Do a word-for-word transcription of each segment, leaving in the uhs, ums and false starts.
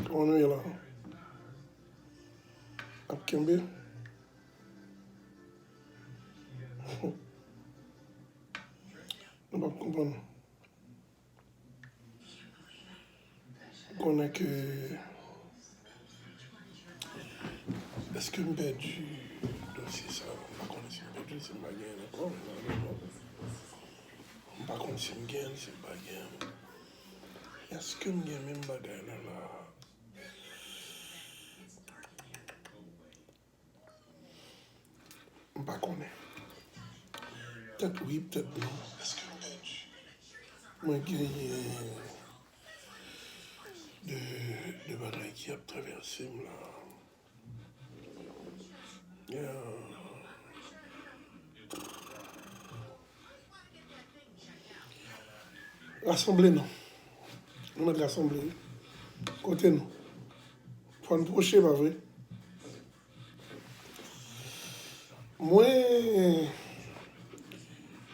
Kòman nou ye la? Ap kenbe? Nou p ap konprann. M konnen ke, èske m pèdi dosye sa? M pa konnen si m pèdi l, si m pa genyen l ankò, men nòmalman, m pa konn si m genyen l, si m pa genyen l. Èske m gen menm bagay la la? M pa konnen. Petèt wi, petèt non. Mwen genyen de, de bagay ki ap travèse m la. Yeah. Rasanble non. Nou mèt rasanble wi. Kote nou? Fò n pwoche, pa vre? Mwen,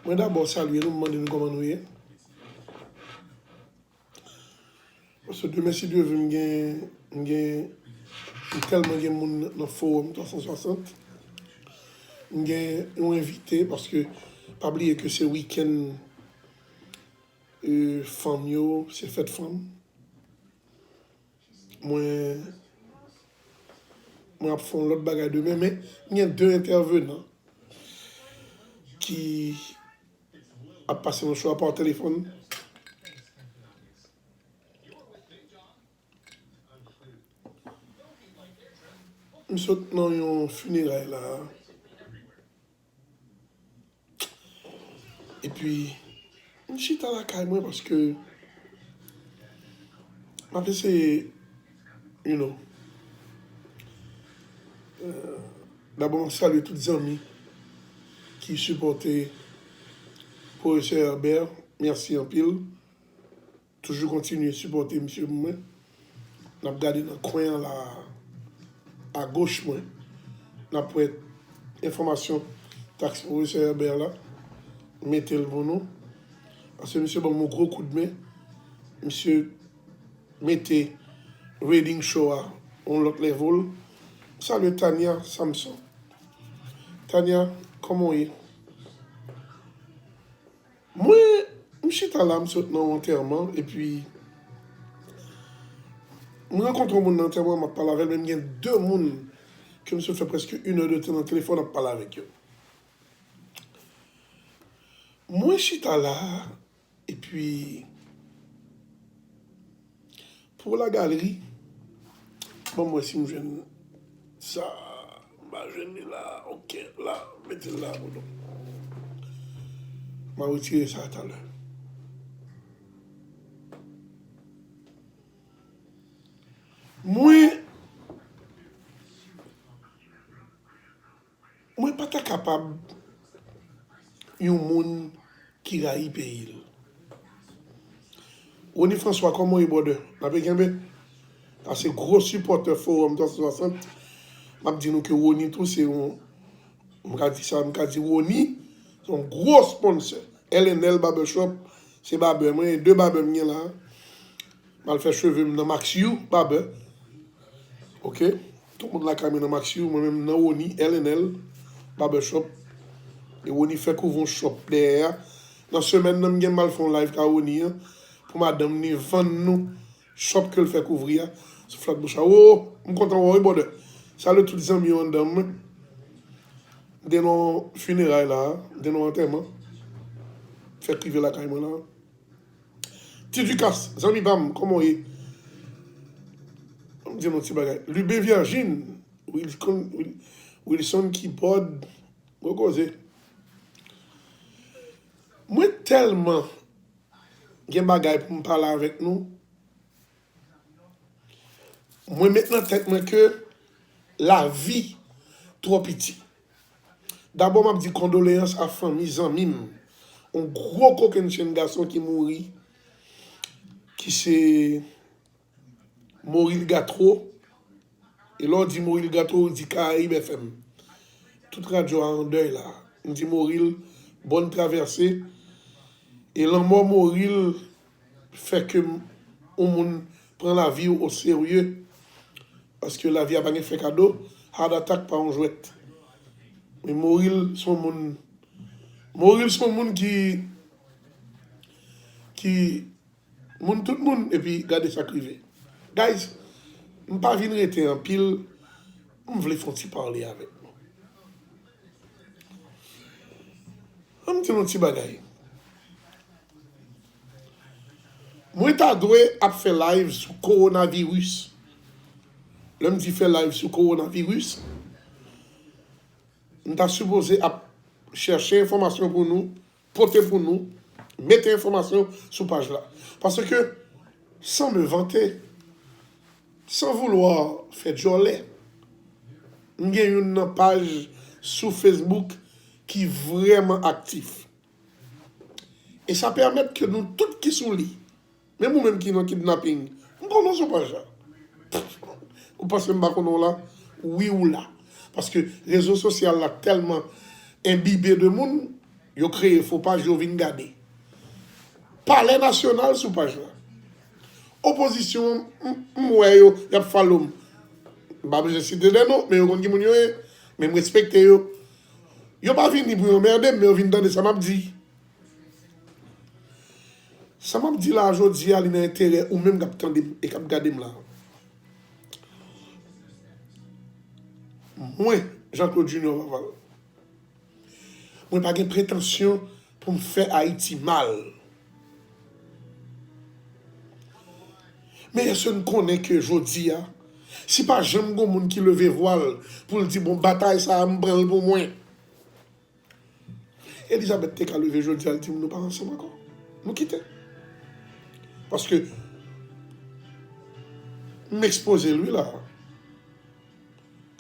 mwen dabò salye nou, m mande nou kòman nou ye. Paske demen, si Dye vle, m gen, m gen, m tèlman gen moun nan Forum twa san swasant. M gen yon envite, paske pa bliye ke se wikenn, e, fanm yo, se fèt fanm. Mwen, mwen ap fè yon lòt bagay demen, men m gen de entèvenan ki ap pase nan show a pa telefòn. M sot nan yon fineray la. Epi, m chita lakay mwen paske m ap eseye, you know, euh, dabò, m ap salye tout zanmi ki sipòte Pwofesè Herbert. Mèsi anpil. Toujou kontinye sipòte misye pou mwen. N ap gade nan kwen an la, agoch mwen. N ap wè enfòmasyon taksi Pwofesè Herbert la. Mete l pou nou. Paske misye ban m yon gwo koudmen. Misye mete Reading Show a yon lòt level. Salye Tania Samson. Tania, kòman w ye? Mwen, m chita la, m sot nan yon antèman, epi m rankontre yon moun nan antèman, m ap pale avè l, men m gen de moun ke m sot fè prèske inè de tan nan telefòn ap pale avèk yo. Mwen chita la, epi Pou la galerie, ban m wè si m jwenn sa. M pa jwenn li la. Ok, la, mete l la pou nou. M a retire sa talè. Mwen, Mwen pa ta kapab yon moun ki rayi peyi l. Rony François, kòman w ye, brother? N ape kenbe? Sa se gwo sipòtè Forum twa san swasant. M ap di nou ke Rony tou se yon, m ka di sa, m ka di Rony se yon gwo sponsor. L and L Barbershop, se babè mwen, de babè m gen la. M al fè cheve m nan Max You Barber. Ok? Tout moun lakay mwen nan Max You, mwen menm nan Rony, L and L Barbershop. E Rony fè kouvri yon shop dèyè a. Nan semèn nan, m gen m al fè yon live ka Rony an. Pou madanm ni vann nou shop ke l fè kouvri a. Sou flat bouch la. Oh, m kontan wè w wi, brother. Salye tout zanmi yo anndan mwen. M te nan yon fineray la, m te nan yon antèman. Fèk rive lakay mwen la. Ti Ducasse, zanmi pa m, kòman w ye? Ban m di nou ti bagay. Lubin Virgin, Wilson, Wil-, Wilson Keyboard, gwo koze. Mwen tèlman gen bagay pou m pale avèk nou. Mwen met nan tèt mwen ke lavi twò piti. Dabò, m ap di kondoleyans a fanmi zanmi m, yon gwo kokenn chenn gason ki mouri, ki se Moril Gatro. E lè w di Moril Gatro, ou di Karayib F M. Tout radyo a an dèy la. M di Moril, bòn travèse. E lanmò Moril fè ke m, yon moun pran lavi w o serye. Paske lavi a pa gen fè kado, heart attack pa yon jwèt. Men Moril se yon moun, Moril se yon moun ki, ki, moun tout moun, epi gade sa k rive. Guys, m pa vin rete anpil, m vle fè yon ti pale avèk nou. Ann m di nou yon ti bagay. Mwen ta dwe ap fè live sou kowonaviris. Lè m di fè live sou kowonaviris, m ta sipoze ap chèche enfòmasyon pou nou, pote pou nou, mete enfòmasyon sou paj la. Paske, sans me vanter, sans vouloir fè djòlè, m gen youn nan paj sou Facebook ki vrèman aktif. E sa pèmèt ke nou tout ki sou li, menm ou menm ki nan kidnaping, m konnen w sou paj la. Ou panse m pa konnen w la? Wi, ou la. Paske rezo sosyal la tèlman enbibe de moun, yo kreye fo paj, yo vin gade. Palè Nasyonal sou paj la. Opozisyon, m, m wè yo, y ap follow m. M pa bezwen site de non, men yo konn ki moun yo ye, men m respekte yo. Yo pa vini pou yo anmède m, men yo vin tande sa m ap di. Sa m ap di la a jodi a, li nan enterè ou menm k ap tande m e k ap gade m la. Mwen, Jean Claude Junior Vaval, mwen pa gen pretansyon pou m fè Ayiti mal. Men èske n konnen ke jodi a, si pa janm gon moun ki leve vwa l pou l di, "Bon, batay sa a, m pran l pou mwen." Elizabeth te ka leve jodi a, l di m, "Nou pa ansanm ankò. Nou kite." Paske m ekspoze l, wi, la.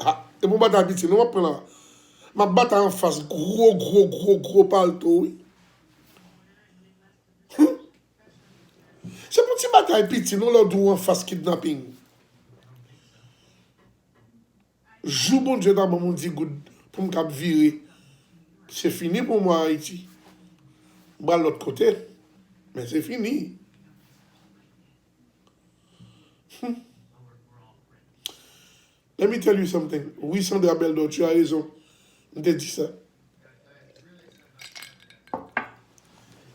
Ah, e bon batay piti, non, m ap pran la. M ap batay anfas gwo, gwo, gwo, gwo palto, wi. Hum. Se pou ti batay piti, non, lè w di w anfas kidnaping. Jou Bondye ta ban m yon di goud pou m kab vire, se fini pou mwen Ayiti. M pral lòt kote, men se fini. Hmm. Let me tell you something. Wi, Sandra Beldor, tu as raison. M te di sa.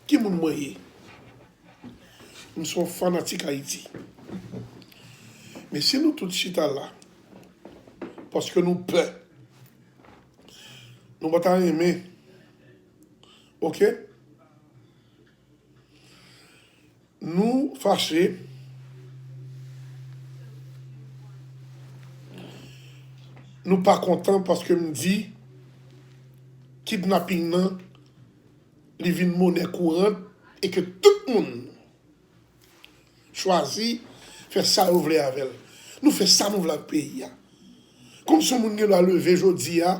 Ki moun mwen ye? M se yon fanatik Ayiti. Men si nou tout chita la, paske nou pè, nou pa ta renmen, oke? Nou fache, nou pa kontan paske m di kidnaping nan, li vin monè kourant e ke tout moun chwazi fè sa yo vle avè l. Nou fè sa nou vle ak peyi a. Kòmsi yon moun gen dwa leve jodi a,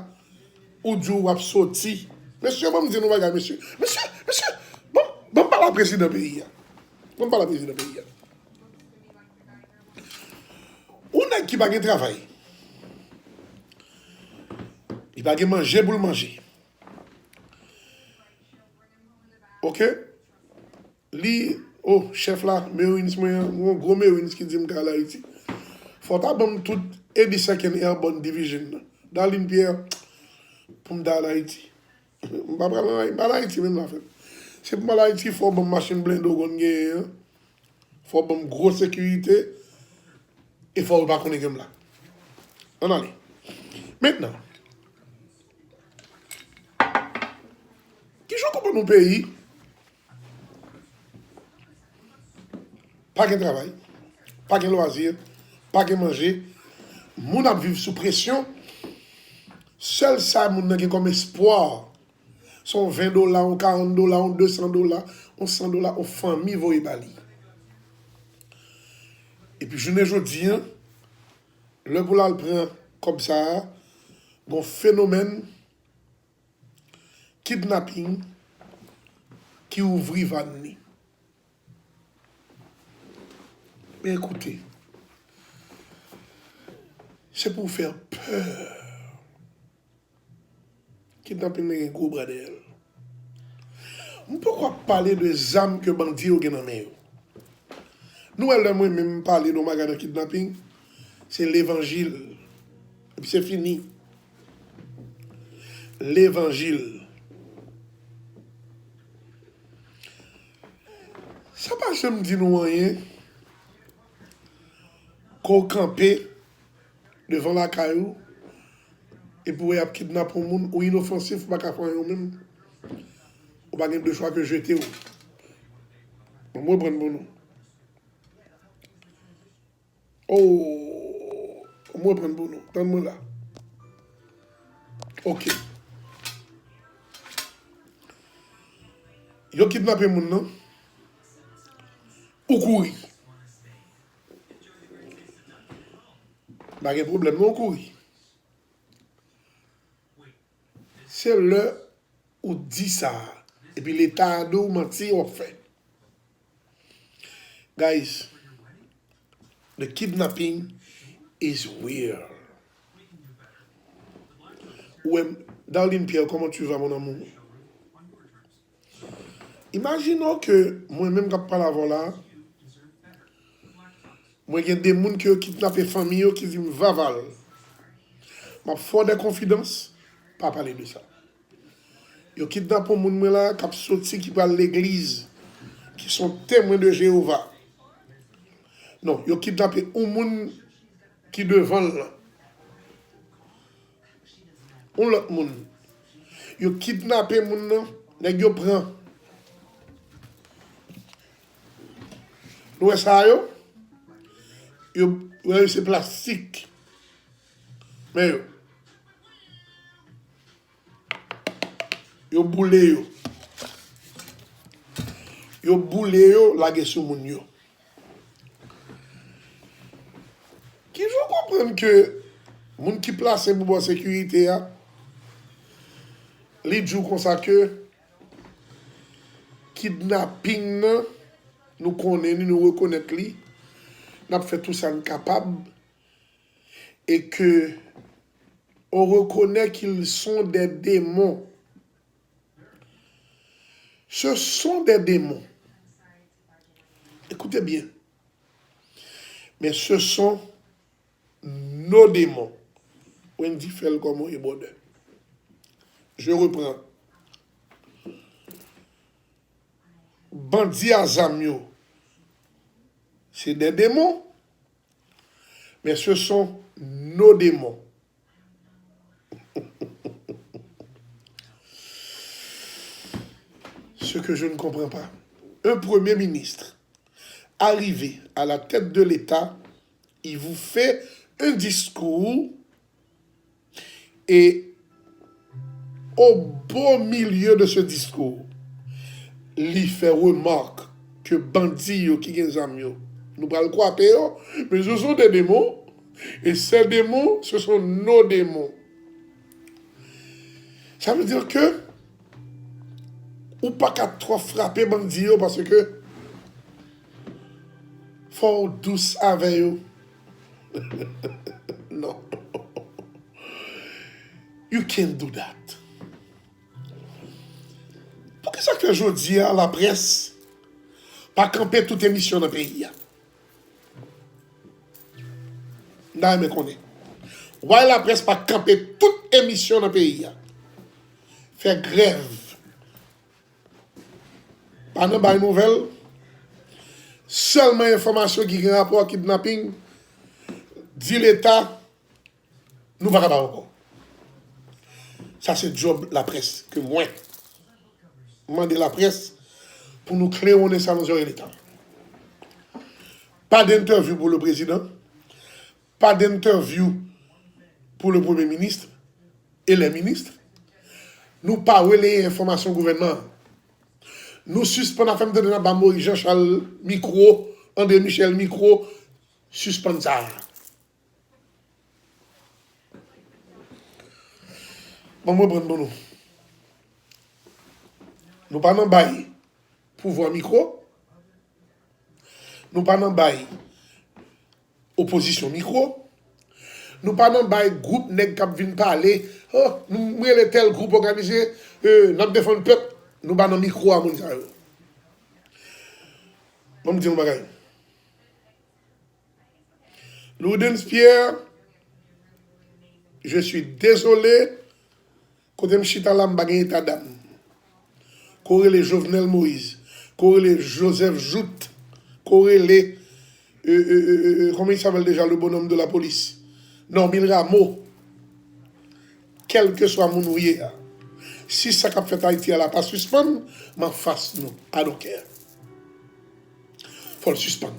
ou di w ap soti. Mesye, ban m di nou bagay, mesye. Mesye, mesye, ban, ban m pale a prezidan peyi a. Ban m pale a prezidan peyi a. Yon nèg ki pa gen travay, li pa gen manje pou l manje. Oke? Li, o, chèf la, Marines mwen an, yon gwo Marines ki di m ka al Ayiti. Fò w ta ban m tout eighty-second Airborne Division nan. Darline Pierre, pou m ta al Ayiti. M pa pral an, m pa al Ayiti menm la, frè m. Se pou m al Ayiti, fò w ban m machin blende w konn genyen an. Fò w ban m gwo sekirite. E fò w pa konnen ke m la. Ann ale. Mentnan, kijan w konprann yon peyi pa gen travay, pa gen lwazi, pa gen manje, moun ap viv sou presyon. Sèl sa moun nan gen kòm espwa, se yon ven dola, yon karant dola, yon de san dola, yon san dola, yon fanmi voye ba li. Epi jounen jodi a, lè pou l al pran kòb sa a, gon fenomèn kidnaping ki ouvri vàn li. Men ekoute, se pou fè pè. Kidnaping nan gen gwo bra dèyè l. M poko ap pale de zam ke bandi yo gen nan men yo. Nou wè lè mwen menm m pale de yon bagay nan kidnaping, Se levanjil. Epi se fini. Levanjil. Sa pa janm di nou anyen. Ke w kanpe devan lakay ou, epi w wè y ap kidnape yon moun, ou inofansif, ou pa ka fè anyen ou menm. Ou pa gen de chwa ke jete w. Bon, mwen pran pou nou. Oh, mwen pran pou nou. Tann mwen la. Ok. Yo kidnape moun nan. Ou kouri. Pa gen pwoblèm, non, ou kouri. Se lè ou di sa, epi Leta a di w manti w ap fè. Guys, the kidnapping is real. Ou wè, Darline Pierre, comment tu vas, mon amour? Imaginons ke mwen menm k ap pale avè w la, mwen gen de moun ke yo kidnape fanmi yo ki di m, Vaval, m ap fè w de konfidans, pa pale de sa. Yo kidnape yon moun mwen la k ap soti, ki pral legliz, ki se yon Temwen de Jewova. Non, yo kidnape yon moun ki devan l lan. Yon lòt moun. Yo kidnape moun nan, nèg yo pran. Nou wè sa yo? Yo, wè yo se plastik. Men yo. Yo boule yo. Yo boule yo, lage sou moun yo. Kijan w konprann ke moun ki plase pou bò sekirite a, li di w konsa ke kidnaping nan, nou konnen li, nou rekonèt li, n ap fè tou sa n kapab, et que on reconnaît qu'ils sont des démons. Ce sont des démons. Écoutez bien. Mais ce sont nos démons. Wendy fè l kòman w ye, brother. Je reprends. Bandi a zam yo, se des démons, mais ce sont nos démons. Ce que je ne comprends pas. Un premier ministre arrivé à la tête de l'État, il vous fait un discours et au beau milieu de ce discours, li fè remak ke bandi yo ki gen zam yo, nou pral kwape yo, mais ce sont des démons, et ces démons, ce sont nos démons. Sa vle di ke ou pa ka twò frape bandi yo paske fò w dous avè yo. Non. You can't do that. Poukisa k fè jodi a laprès pa kanpe tout emisyon nan peyi a? M ta renmen konnen. Why laprès pa kanpe tout emisyon nan peyi a? Fè grèv. Pa nan bay nouvèl. Sèlman enfòmasyon ki gen rapò ak kidnaping, di Leta, nou pa kapab ankò. Sa se djòb laprès ke mwen. M mande laprès pou nou klewonnen sa nan zòrèy Leta. Pas d'interview pour le président, pas d'interview pour le premier ministre et les ministres. Nou pa releye enfòmasyon gouvènman an. Nou sispann ap fè m tande n ap ba Moïse Jean Charles mikwo, André Michel mikwo. Sispann sa. Bon, mwen pran pou nou. Nou pa nan bay pouvwa mikwo. Nou pa nan bay opozisyon mikwo. Nou pa nan bay gwoup nèg k ap vin pale. Oh, nou, m rele tèl gwoup òganize, euh, n ap defann pèp. Nou pa nan mikwo a moun sa yo. Ban m di yon bagay. Lourdens Pierre, je suis désolé. Kote m chita la, m pa gen eta dam. Ke w rele Jovenel Moïse, ke w rele Joseph Jouthe, ke w rele, euh, euh, euh, euh, euh, comment il s'appelle déjà le bonhomme de la police? Normil Rameau. Kèlkeswa moun ou ye a, si sa k ap fèt Ayiti a la pa sispann, m anfas nou. I don't care. Fò l sispann.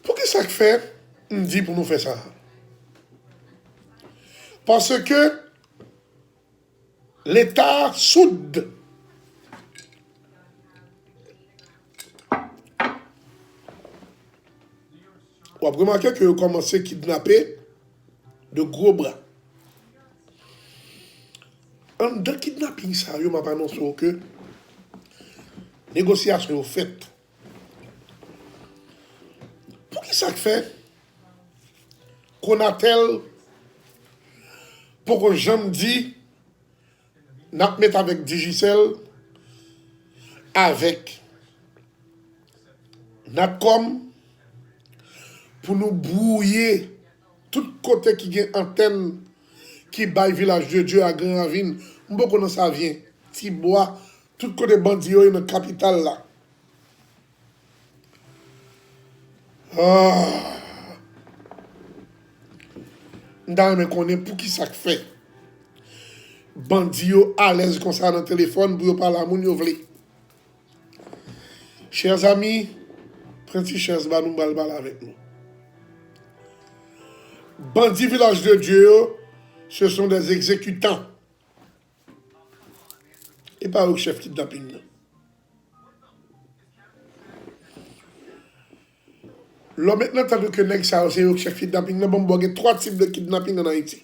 Poukisa k fè m di pou nou fè sa? Paske Leta soud. W ap remake ke yo kòmanse kidnape de gwo bra. Anndan kidnaping sa yo, m ap anonse w ke negosyasyon yo fèt. Poukisa k fè Conatel poko janm di n ap met avèk Digicel, avèk Natcom, pou nou bwouye tout kote ki gen antèn ki bay Vilaj de Dye a, Gran Ravin, m poko nan Savyen, Tibwa, tout kote bandi yo ye nan kapital la. Ah. M ta renmen konnen poukisa k fè bandi yo alèz konsa nan telefòn pou yo pale a moun yo vle. Chers amis, pran ti chèz ba nou, m pral pale avèk nou. Bandi Vilaj de Dye yo, ce sont des exécutants. E pa yo k chèf kidnaping nan. Lè w met nan tèt ou ke nèg sa yo se yo k chèf kidnaping nan, ban m ba w gen twa tip de kidnaping ann Ayiti.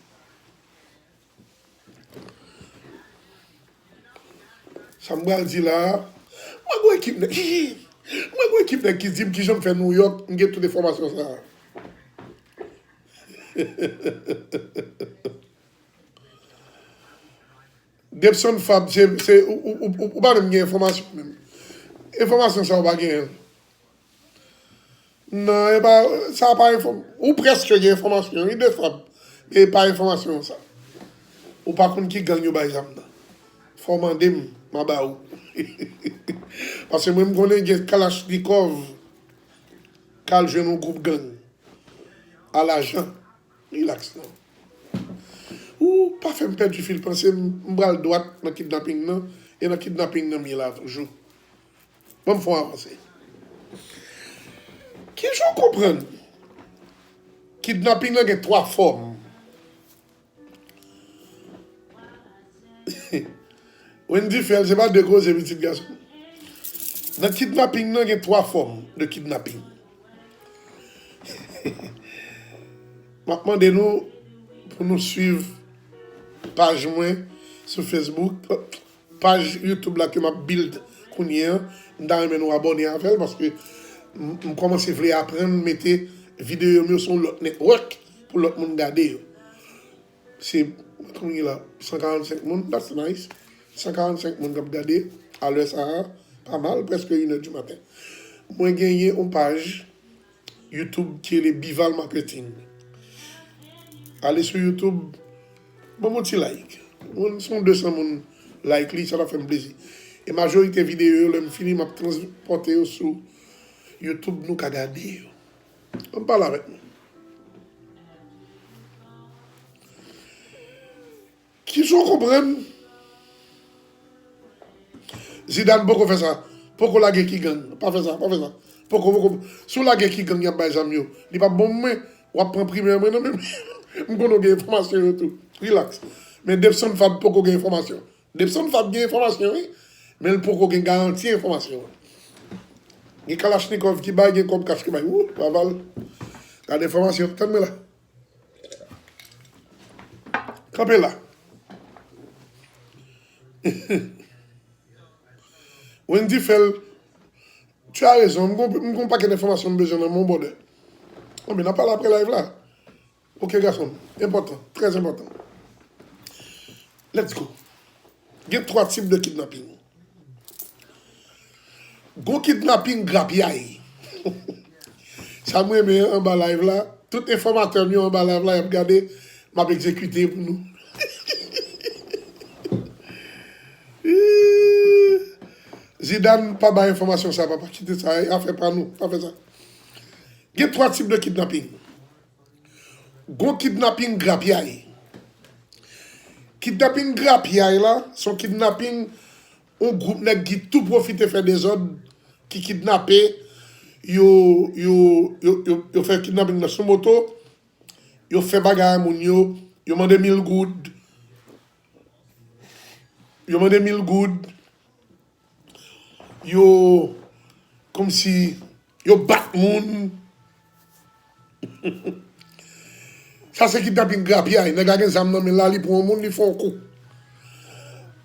Sa m pral di la a, mwen gon ekip nèg, mwen gon ekip nèg ki di m kijan m fè Nouyòk, m gen tout enfòmasyon sa a. Depson Fab, se, se, ou, ou, ou, ou pa menm gen enfòmasyon menm. Enfòmasyon sa ou pa genyen l. Non, e pa, sa pa enfòm-, ou prèske gen enfòmasyon, wi, de Fab. Men e pa enfòmasyon sa. Ou pa konn ki gang yo bay zam nan. Fò w mande m, m a ba ou. Paske mwen, m konnen gen kalachnikòv k al jwenn yon gwoup gang. Alajan. Rilaks non. Ou pa fè m pèdi fil panse m, m pral dwat nan kidnaping nan, e nan kidnaping nan m ye la toujou. Ban m fè yon avanse. Kijan w konprann? Kidnaping nan gen twa fòm. Wendy fè l, se pa de koze, pitit gason. Nan kidnaping nan, gen twa fòm de kidnaping. M ap mande nou pou nou swiv paj mwen sou Facebook, paj YouTube la ke m ap build kounye a. M ta renmen nou abòne avè l paske m, m kòmanse vle aprann mete videyo m yo sou yon lòt network pou lòt moun gade yo. Se, konbyen la? San karannsenk moun, that's nice. San karannsenk moun k ap gade a lè sa a, pa mal, prèske inè di maten. Mwen genyen yon paj YouTube ki rele Bival Marketing. Ale sou YouTube, ban m yon ti like. Mwen, si yon de san moun like li, sa ta fè m plezi. E majorite videyo yo, lè m fini, m ap transpòte yo sou YouTube, nou ka gade yo. Ann pale avèk nou. Kijan w konprann? Zidane poko fè sa. Poko lage ki gang. Pa fè sa, pa fè sa. Poko, poko. Si w lage ki gang y ap bay zam yo, li p ap bon pou mwen. W ap pran primè mwen nan men m. M konnen w gen enfòmasyon yo tou. Rilaks. Men Depson Fab poko gen enfòmasyon. Depson Fab gen enfòmasyon, wi. Men l poko gen garanti enfòmasyon an. Gen kalachnikòv ki bay, gen kòb kach ki bay. Wou, Vaval. Gade enfòmasyon, tann mwen la. Kanpe la. Wendy fè l, tu as raison, m gon, m gon pakèt enfòmasyon m bezwen nan men w, brother. Bon, men n ap pale apre live la. Ok, gason m. Enpòtan, trè enpòtan. Let's go. Gen twa tip de kidnaping. Gon kidnaping grapyay. Sa m renmen anba live la, tout enfòmatè m yo anba live la, y ap gade, m ap egzekite pou nou. Zidane, pa bay enfòmasyon sa, papa. Kite sa, e afè pa nou. Pa fè sa. Gen twa tip de kidnaping. Gon kidnaping grapyay. Kidnaping grapyay la, se yon kidnaping yon gwoup nèg ki tou pwofite fè dezòd, ki kidnape, yo, yo, yo, yo, yo fè kidnaping nan sou moto, yo fè bagay a moun yo, yo mande mil goud, yo mande mil goud, yo, kòmsi, yo bat moun. Sa se kidnaping grapyay. Nèg la gen zam nan men l la, li pran yon moun, li fè yon kou.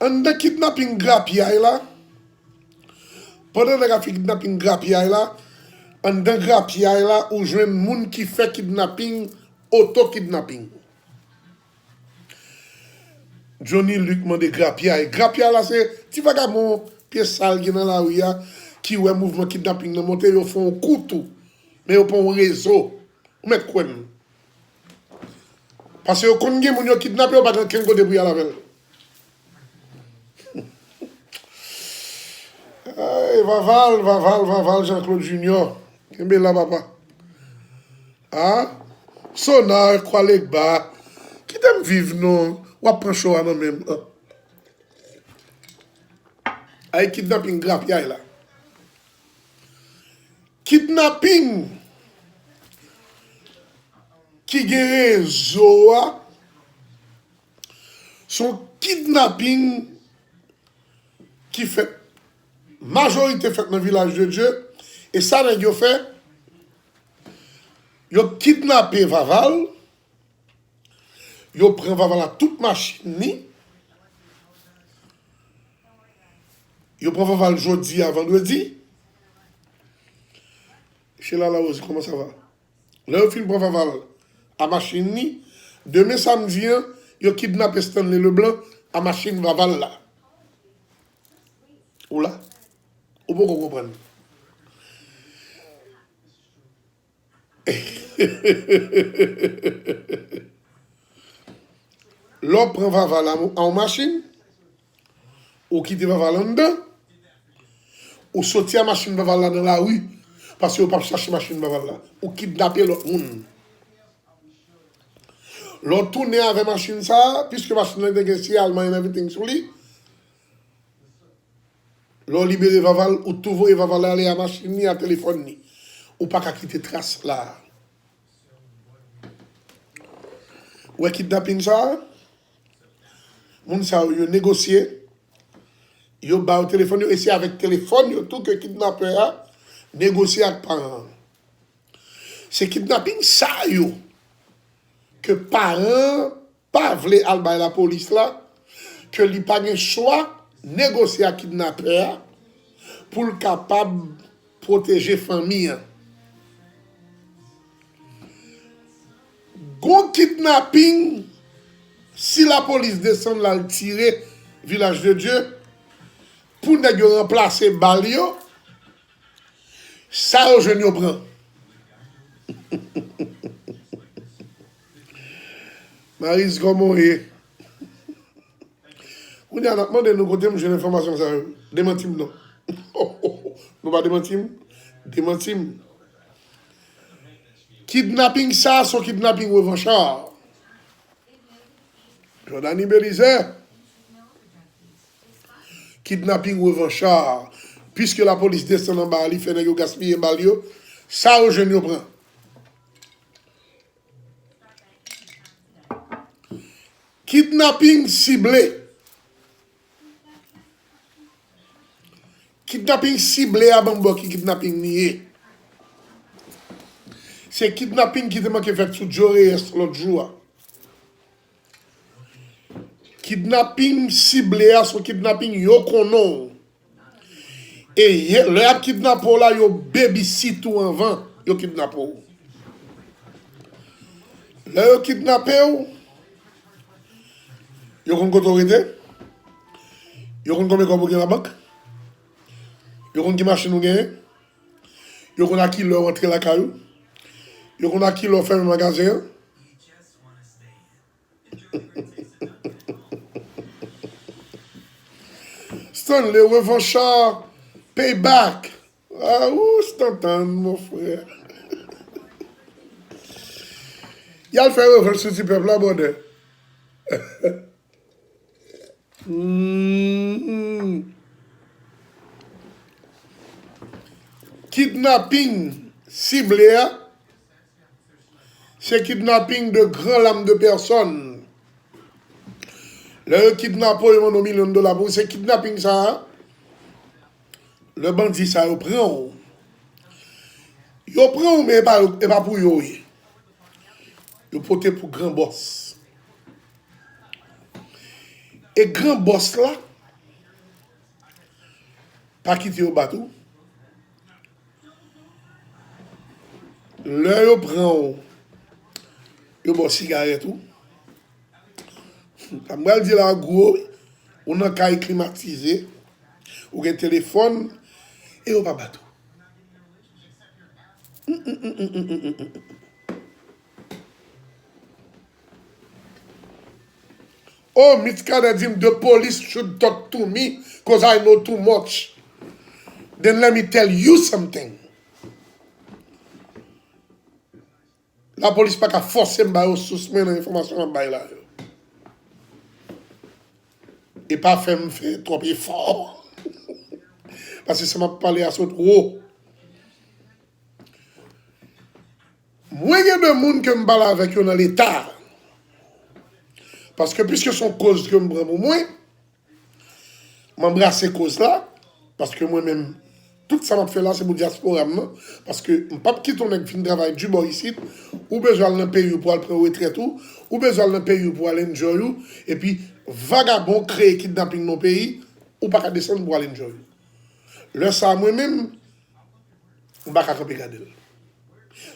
Anndan kidnaping grapyay la, pandan nèg la fè kidnaping grapyay la, anndan grapyay la, ou jwenn moun ki fè kidnaping, oto kidnaping. Johnny Luc mande grapyay. Grapyay la se ti vagabon pye sal gen nan lari a ki wè mouvman kidnaping nan monte, yo fè yon kou tou. Men yo pran yon rezo. Ou mèt kwè m. Paske yo konn gen moun yo kidnape, yo pa gen okenn kote pou y al avè l. Ay, Vaval, Vaval, Vaval, Jean Claude Junior. Kenbe la, papa. A? Sonar, Kwa Legba. Kite m viv non. W ap pran cho a nan men m. Ay, kidnaping grapyay la. Kidnaping ki gen rezo a, se yon kidnaping ki fèt, majorite fèt nan Vilaj de Dye, e sa nèg yo fè, yo kidnape Vaval, yo pran Vaval ak tout machin li, yo pran Vaval jodi a vandredi. Sheila Larose, comment ça va? Lè yo fin pran Vaval a machin li, demen samdi an, yo kidnape Stanley Leblanc a machin Vaval la. Ou la? Ou poko konprann? Lè w pran Vaval a, a yon machin, ou kite Vaval anndan, ou soti a machin Vaval la nan lari, paske yo p ap chache machin Vaval la. Ou kidnape lòt moun. Lè w tounen avè machin sa a, piske machin nan te gen siyalman and everything sou li, lè w libere Vaval, ou tou voye Vaval ale a machin li, a telefòn li. Ou pa ka kite tras la. Ou wè kidnaping sa a? Moun sa yo, yo negosye. Yo ba yo telefòn yo, e se avèk telefòn yo tou ke kidnapè a negosye ak paran an. Se kidnaping sa yo ke paran an pa vle al bay lapolis la, ke li pa gen chwa negosye ak kidnapè a pou l kapab pwoteje fanmi an. Gon kidnaping, si lapolis desann l al tire Vilaj de Dye, pou nèg yo ranplase bal yo, sa yo jwenn yo pran. Maris, kòman w ye? Kounye a, n ap mande nou kote m jwenn enfòmasyon sa yo. Demanti m non. Nou pa demanti m? Demanti m. Kidnaping sa, se yon kidnaping revanchard. Jordany Belizaire. Kidnaping revanchard. Piske lapolis desann anba a, li fè nèg yo gaspiye bal yo. Sa yo jwenn yo pran. Kidnaping sible. Kidnaping sible a, ban m ba w ki kidnaping li ye. Se kidnaping ki te manke fèt sou Joe Reyes lòt jou a. Kidnaping sible a, se yon kidnaping yo konnen w. E ye, lè y ap kidnape w la, yo babysit ou anvan yo kidnape w. Lè yo kidnape w, yo konn kote w rete, yo konn konbyen kòb ou gen labank, yo konn ki machin ou genyen, yo konn a ki lè w antre lakay ou, Yo konn a kilè w fèmen magazen an? Stanley Revanchard payback. Ah, ou stantann, mon frè. Y al fè revanch sou ti pèp la, brother. Hmm. Kidnaping sible a, se kidnaping de gran lam de pèsòn. Lè yo kidnape w, yo mande w milyon dola pou ou, se kidnaping sa a. Lè bandi sa yo pran w, yo pran w, men e pa, e pa pou yo ye. Yo pote pou gran bòs. E gran bòs la pa kite yo bat ou. Lè yo pran w, yo ba w sigarèt ou. Sa m pral di la gwo, wi. Ou nan kay klimatize, ou gen telefòn, e yo pa bat ou. Oh, Mitch Cadet di m, the police should talk to me, 'cause I know too much. Then let me tell you something. Lapolis pa ka fòse m ba yo sous mwen nan enfòmasyon m ap bay la yo. E pa fè m fè twòp efò. Paske sa m ap pale a sot wo. Mwen gen de moun ke m pale avèk yo nan Leta. Paske piske se yon koz ke m pran pou mwen, m anbrase koz la, paske mwen menm, tout sa m ap fè la, se pou dyaspora m nan, paske m p ap kite yon nèg fin travay di bò isit, ou bezwen al nan peyi w pou al pran retrèt ou, ou bezwen al nan peyi w pou al enjoy ou, epi vagabon kreye kidnaping nan peyi, ou pa ka desann pou al enjoy ou. Lè sa a, mwen menm, m pa ka kanpe gade l.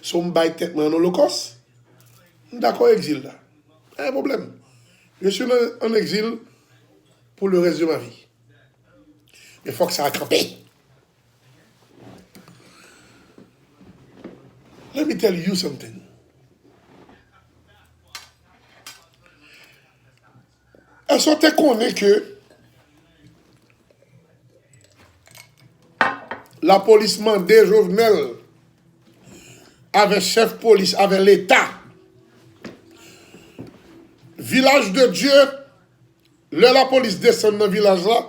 So m bay tèt mwen an olokòs, m dakò egzil la. Pa gen pwoblèm. Je suis en exil pour le reste de ma vie. Men fòk sa a kanpe. Let me tell you something. Èske w te konnen ke lapolis mande Jovenel avè chèf polis, avè Leta, Vilaj de Dye, lè lapolis desann nan vilaj la,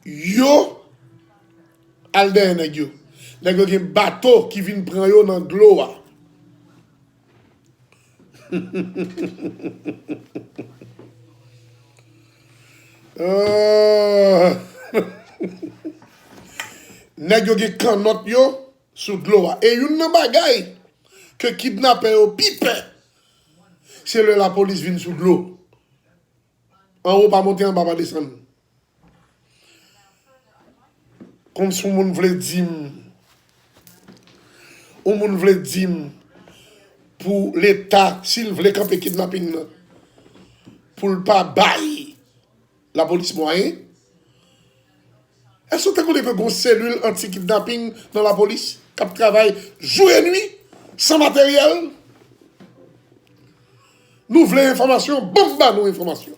yo al dèyè nèg yo. Nèg yo gen bato ki vin pran yo nan dlo a. Ah. Nèg yo gen kannòt yo sou dlo a. E youn nan bagay ke kidnapè yo pi pè, se lè lapolis vin sou dlo. Anwo pa monte, anba pa desann. Kòmsi yon moun vle di m, yon moun vle di m pou Leta, si l vle kanpe kidnaping nan, pou l pa bay lapolis mwayen? Èske w te konnen ke gen yon selil anti-kidnaping nan lapolis k ap travay jou e nwi, san materyèl? Nou vle enfòmasyon, ban m ba nou enfòmasyon.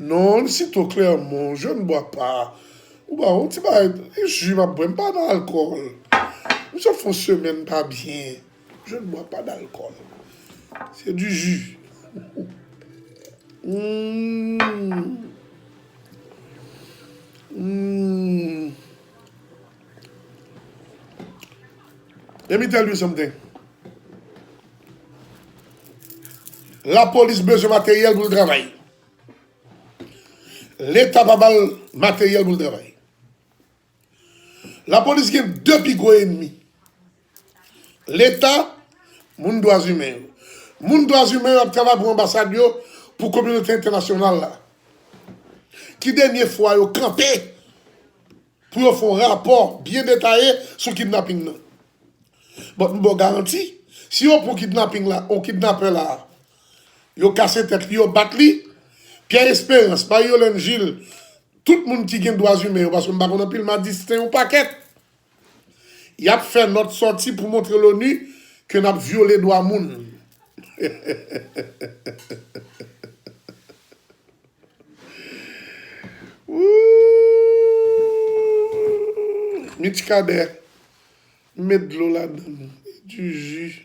Non, Sito Clermont, je ne bois pas. Ou ba yon ti bagay, e ji m ap bwè, m pa nan alkòl. M sot fè yon semèn pa byen. Je ne bois pas d'alcool. C'est du jus. Mm. Mm. Let me tell you something. Lapolis bezwen materyèl pou l travay. Leta pa ba l materyèl pou l travay. Lapolis gen de pi gwo ènmi. Leta, moun dwa imen yo. Moun dwa imen yo ap travay pou anbasad yo, pou kominote entènasyonal la. Ki dènye fwa yo kanpe pou yo fè yon rapò byen detaye sou kidnaping nan? But m ba w garanti, si yo pran kidnaping la, yon kidnapè la, yo kase tèt li, yo bat li, Pierre Espérance, Marie Yolène Gilles, tout moun ki gen dwa imen yo, paske m pa konn anpil, m a disten yon pakèt. Y ap fè nòt sòti pou montre l'ONU ke n ap vyole dwa moun. Wouy! Mitch Cadet, met dlo ladan l. Du jus.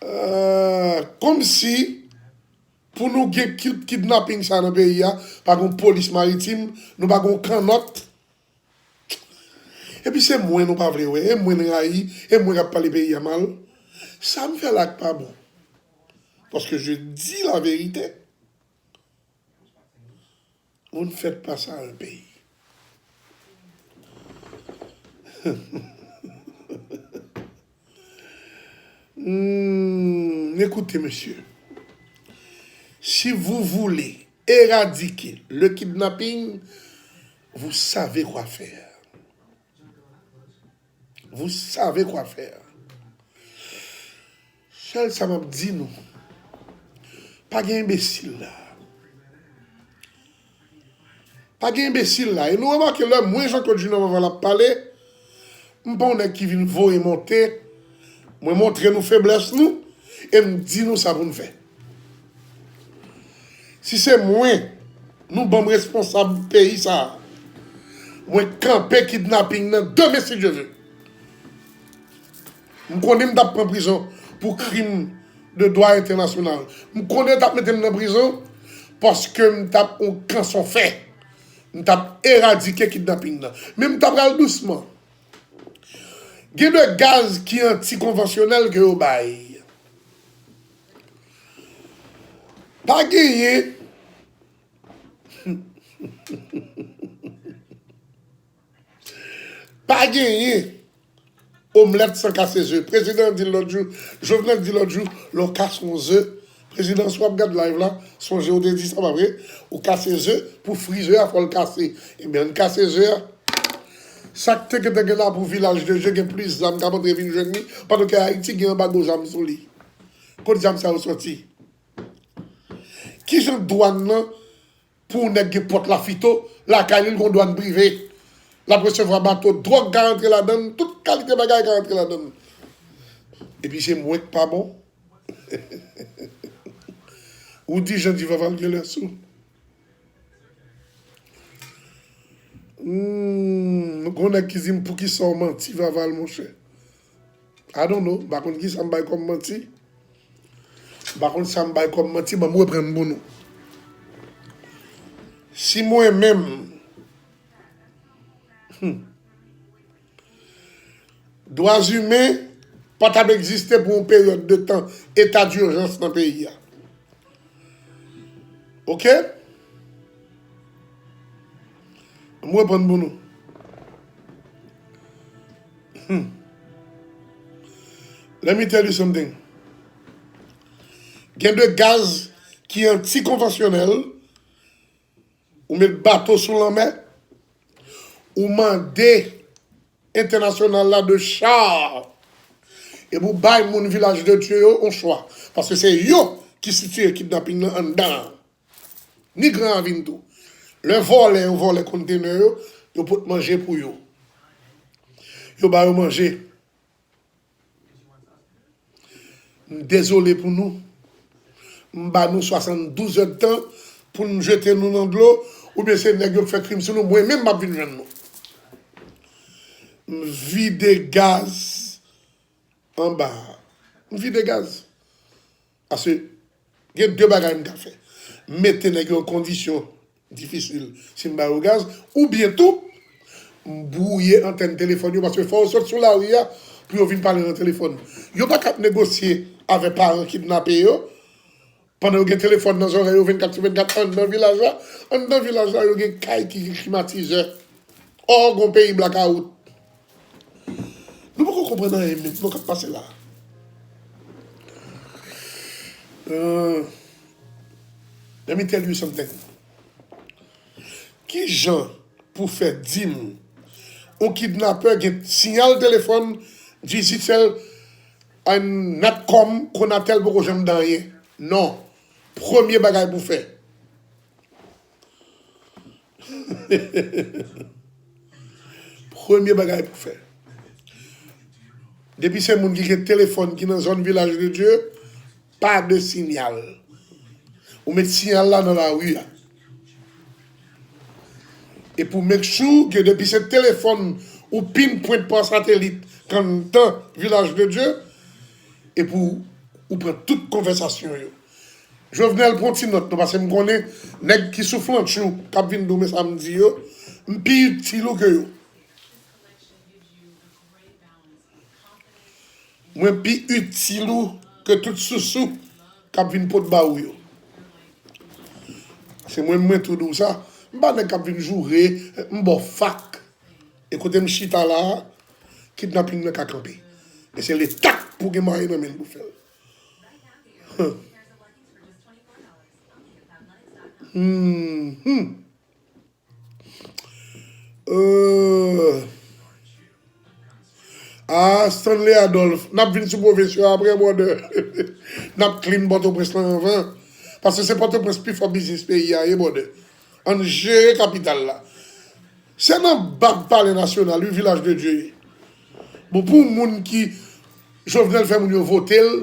Ah, kòmsi pou nou gen kid-, kidnaping sa nan peyi a, pa gen polis maritim, nou pa gen kannòt. Epi se mwen nou pa vle wè, e mwen n rayi, e mwen k ap pale peyi a mal. Sa m fè la k pa bon. Paske je dis la verite. Vous ne faites pas ça à un pays. Hmm, écoutez, monsieur. Si vous voulez éradiquer le kidnapping, vous savez quoi faire. Vous savez quoi faire. Sèl sa m ap di nou, pa gen enbesil la. Pa gen enbesil la. E nou remake lè mwen Jean Claude Junior Vaval ap pale, m pa yon nèg ki vin voye monte. Mwen montre nou feblès nou e m di nou sa pou n fè. Si se mwen, nou ban m responsab peyi sa a. Mwen kanpe kidnaping nan demen si Dye ve. M konnen m t ap pran prizon pou krim de dwa entènasyonal. M konnen yo t ap mete m nan prizon paske m t ap yon kanson fè. M t ap eradike kidnaping nan. Men m t ap pral dousman. Gen de gaz ki antikonvansyonèl ke yo bay. Pa genyen. Pa genyen omlèt san kase ze. Prezidan di l lòt jou, Jovenel di lòt jou, lè w kase yon ze, prezidan, si w ap gad live la, sonje w te di sa, pa vre? Ou kase ze, pou fri ze a, fò l kase. Ebyen, ann kase ze a. Sa k te gentan gen la pou Vilaj de Dye, gen plis zam k ap antre vin jwenn li, pandan ke Ayiti gen anbago zam sou li. Kot zam sa yo soti? Kijan dwàn nan, pou yon nèg gen pòt lafito, lakay li, li gon dwàn prive. L ap resevwa bato, dwòg ka rantre ladan l, tout kalite bagay ka rantre ladan l. Epi se mwen k pa bon. Ou di Jean di Vaval gen lè sou. Hmm, gon nèg ki di m, "Poukisa w manti, Vaval, monchè?" I don't know. M pa konn kisa m bay kòm manti. M pa konn sa m bay kòm manti, ban m reprann pou nou. Si mwen menm, hmm, dwa imen pa t ap egziste pou yon peryòd de tan, eta dijans nan peyi a. Oke? M reprann pou nou. Hmm. Let me tell you something. Gen de gaz ki antikonvansyonèl, ou met bato sou lanmè, ou mande entènasyonal la de cha. Epi w bay moun Vilaj de Dye yo yon chwa. Paske se yo ki sitiye kidnaping nan anndan an. Ni Gran Ravin tou. Lè vòlè yo vòlè kontenè yo, yo pot manje pou yo. Yo ba yo manje. M dezole pou nou. M ba nou swasanndouz èdtan pou n jete nou nan dlo, oubyen se nèg yo k fè krim sou nou, mwen menm m ap vin jwenn nou. M vide gaz anba a. M vide gaz. Paske gen de bagay m ka fè. M mete nèg yo an kondisyon difisil si m ba yo gaz, oubyen tou, m bwouye antèn telefòn yo, paske fò yo sot sou lari a pou yo vin pale nan telefòn. Yo pa ka ap negosye avè paran kidnape yo, pandan yo gen telefòn nan zòrèy yo vennkat sou vennkat anndan vilaj la. Anndan vilaj la, yo gen kay ki gen klimatizè. Ò, gon peyi blakawout. Nou poko konprann anyen menm, non, k ap pase la. Euh, let me tell you something. Kijan pou fè di m yon kidnapè gen siyal telefòn Digicel, Natcom, Conatel poko janm di anyen? Non. Premye bagay pou fè. Premye bagay pou fè. Depi se moun ki gen telefòn ki nan zòn Vilaj de Dye, pa de sinyal. Ou met sinyal la nan lari a. E pou make sure ke depi se telefòn ou pinpoint pa satelit anndan Vilaj de Dye, epi ou pran tout konvèsasyon yo. Jovenel, pran ti nòt non, paske m konnen nèg ki sou flantchou k ap vin di w men sa m di yo, m pi itil ou ke yo. Mwen pi itil ou ke tout sousou k ap vin pot ba ou yo. Se mwen, mwen tou di w sa. M pa nèg k ap vin joure, m ba w fak. E kote m chita la a, kidnaping nan ka kanpe. E se Leta k pou gen mwayen nan men l pou fè l. Hmm. Euh. Ah, Stanley Adolphe, n ap vin sou pwovens yo apre, brother. N ap clean Pòtoprens lan anvan. Paske se Pòtoprens pi fò biznis peyi a ye, brother. Ann jere kapital la. Se nan bab Palè Nasyonal, wi, Vilaj de Dye ye. Bon, pou moun ki Jovenel fè moun yo vote l,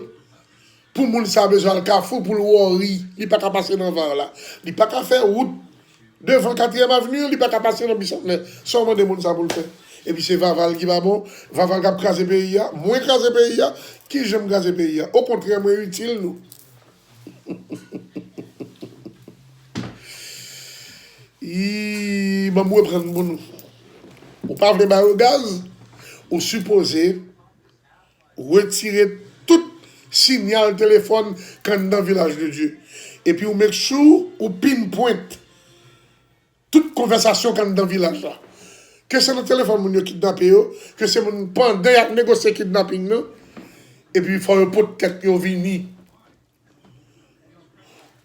pou moun sa bezwen al Kafou pou l wòri, li pa ka pase nan Var la. Li pa ka fè wout devan Katriyèm Avni, li pa ka pase nan Bisantnè. Sa w mande moun sa pou l fè? Epi se Vaval ki pa bon, Vaval k ap kraze peyi a, mwen kraze peyi a, kijan m kraze peyi a? Okontrè, mwen itil nou. Ii, ban m reprann pou nou. Ou pa vle ba yo gaz, ou sipoze retire tout sinyal telefòn k anndan Vilaj de Dye. Epi ou make sure ou pinpoint tout konvèsasyon k anndan vilaj la. Ke se nan telefòn moun yo kidnape yo, ke se moun pandan y ap negosye kidnaping nan, epi fò yo pot tèt yo vini.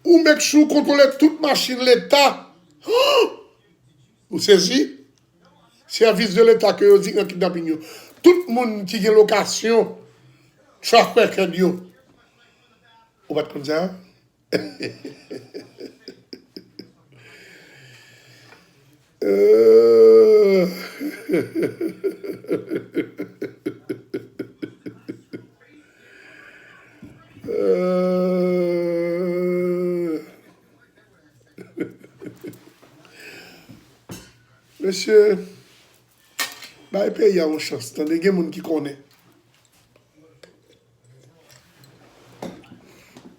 Ou make sure ou kontwole tout machin Leta. Ou sezi? Sèvis de Leta ke yo di nan kidnaping yo. Tout moun ki gen lokasyon, track record yo. Ou pa t konn sa? Euh. Euh. Mesye, bay peyi a yon chans, tande, gen moun ki konnen.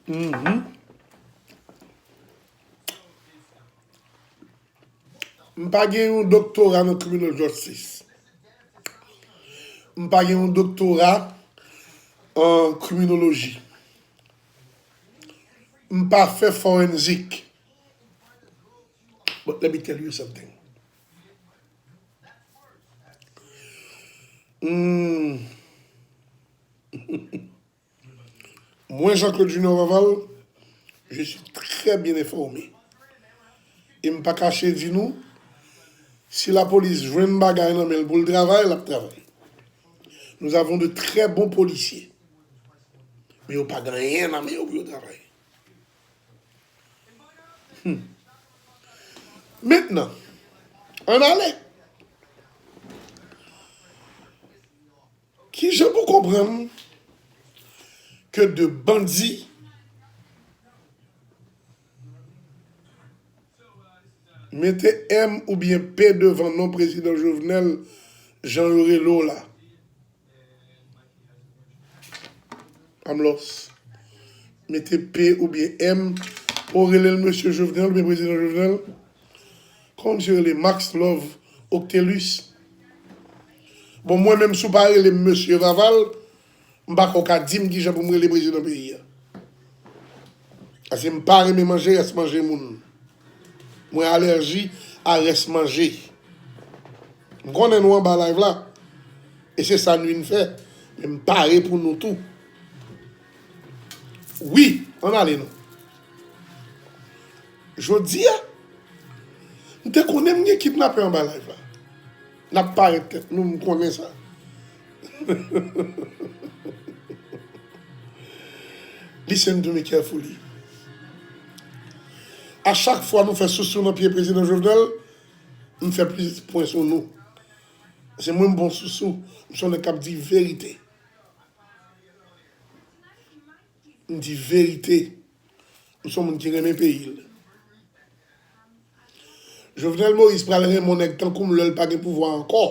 Mhm. M pa gen yon doktora nan criminal justice. M pa gen yon doktora an kriminoloji. M pa fè forensic. But let me tell you something. Hmm. Mwen, Jean-Claude Junior Vaval, je suis très bien informé. E m pa kache di nou, si lapolis jwenn bagay nan men l pou l travay, l ap travay. Nous avons de très bons policiers. Men yo pa gen anyen nan men yo pou yo travay. Hmm. Mentnan, ann ale. Kijan pou konprann ke de bandi mete M oubyen P devan non prezidan Jovenel, jan yo rele w la? I'm lost. Mete P oubyen M. Ou rele l mesye Jovenel oubyen prezidan Jovenel? Kòman misye rele? Max Love Octelus? Bon, mwen menm, si w pa rele m mesye Vaval, m pa kwè w ka di m kijan pou m rele prezidan peyi a. Paske m pa renmen manje rès manje moun. Mwen alèji a rès manje. M konnen nou anba live la. E se sa n vin fè. Men m pare pou nou tou. Wi, ann ale non. Jodi a, m te konnen m gen kidnapè anba live la. N ap parèt tèt nou, m konnen sa. Listen to me carefully. A chak fwa nou fè sousou nan pye prezidan Jovenel, M fè plis pwen sou nou. Se mwen m bon sousou. M se yon nèg k ap di verite. M di verite. M se yon moun ki renmen peyi l. Jovenel Moïse pral renmen yon nèg tankou m lè l pa gen pouvwa ankò.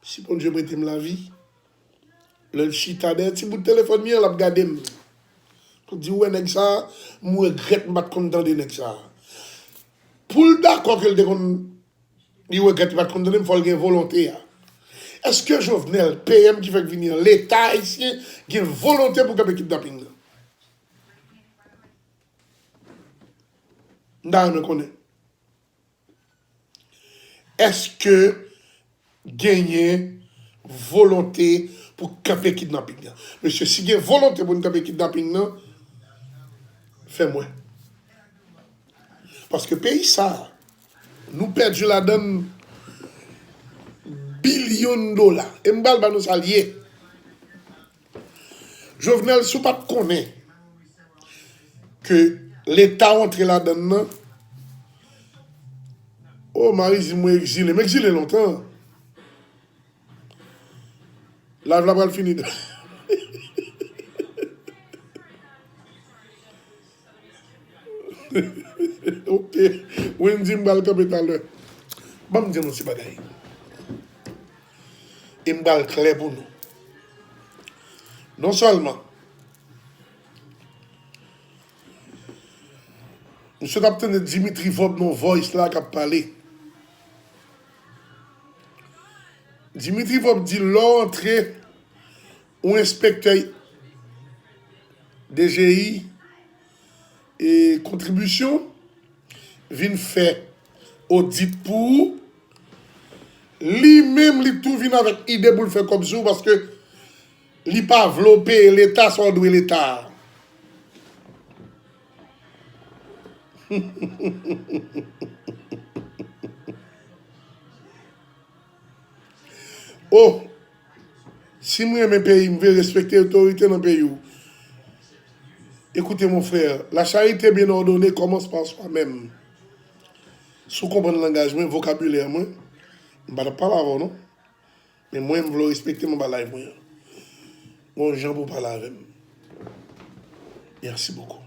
Si Bondye prete m lavi, lè l chita dèyè ti bout telefòn li an, l ap gade m. Pou di, ou wè nèg sa a, m regrèt m pa t konn tande nèg sa a. Pou l dakò ke l te konn, li regrèt li pa t konn tande m, fò l gen volonte a. Èske Jovenel, P M ki fèk vini an, Leta ayisyen gen volonte pou kanpe kidnaping nan? M ta renmen konnen. Èske genyen volonte pou kanpe kidnaping nan? Mesye, si gen volonte pou n kanpe kidnaping nan, fè m wè. Paske peyi sa a, nou pèdi ladan l bilyon dola. E m pral ba nou sa l ye. Jovenel, si w pa t konnen ke Leta w antre ladan l nan, o, Marie di mwen egzile. M egzile lontan. Live la pral fini. Ok. Wendy, m pral kanpe talè. Ban m di nou ti bagay. E m pral klè pou nou. Non sèlman misye t ap tande Dimitri Vorbe nan Voice la k ap pale. Dimitri Vorbe di lè w antre, yon enspektè D G I e kontribisyon vin fè odit pou ou. Li menm, li tou vin avèk ide pou l fè kòb sou ou paske li pa vle w peye Leta sa w dwe Leta a. Oh, si m renmen peyi m, m vle respekte otorite nan peyi w. Écoutez, mon frère, la charité bien ordonnée commence par soi-même. Si w konprann langaj mwen, vokabilè mwen, m pa t ap pale avè w non. Men mwen, m vle w respekte m anba live mwen an. Gon jan pou w pale avè m. Merci beaucoup.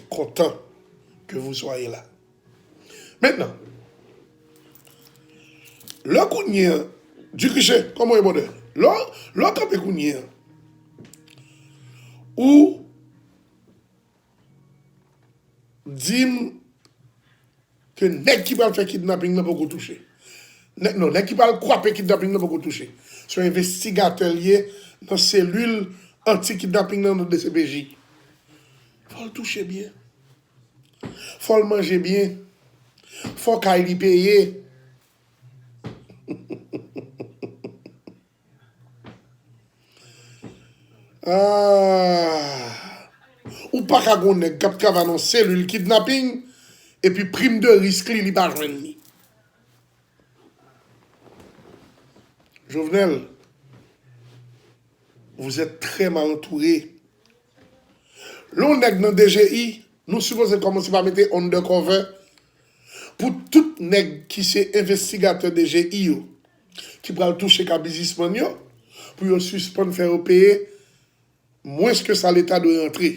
Content que vous soyez là. Mentnan, lè kounye a, Ducriche, kòman w ye, brother? Lè, lè w kanpe kounye a, ou di m ke nèg ki pral fè kidnaping nan poko touche. Nèg, non, nèg ki pral kwape kidnaping nan poko touche. Se yon envestigatè l ye nan selil anti-kidnaping nan, nan D C P J. Fò l touche byen. Fò l manje byen. Fò kay li peye. Ah. Ou pa ka gon nèg k ap travay nan selil kidnaping, epi prim de risk li, li pa jwenn li. Jovenel, vous êtes très mal entouré. Lè yon nèg nan D G I, nou sipoze kòmanse pa mete undercover pou tout nèg ki se envestigatè D G I yo, ki pral touche ka biznismann yo, pou yo sispann fè yo peye mwens ke sa Leta dwe rantre.